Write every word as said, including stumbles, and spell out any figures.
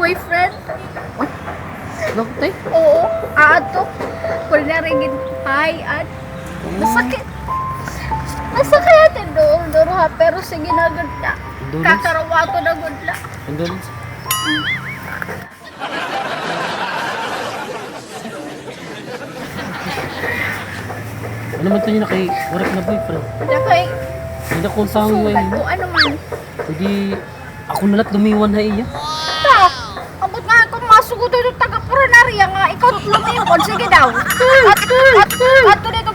Boyfriend? Bakit, eh? Oo, ato. Kulinary gid. Hi, at masakit. Masakit. Ang duol-duol ha, pero sige na gud na. Condolence? Kakarawato na gud na. Condolence? Ano man to niya kay waray na boyfriend? Dakay. Hindi ko ang tao susugat ay. Ko, ano man? Pwede ako na la't lumiwan ha iya. Ta, ambot nga ako masugod ito taga Puranarya nga ikaw lumiwan. Sige daw. At, at, at, ato dito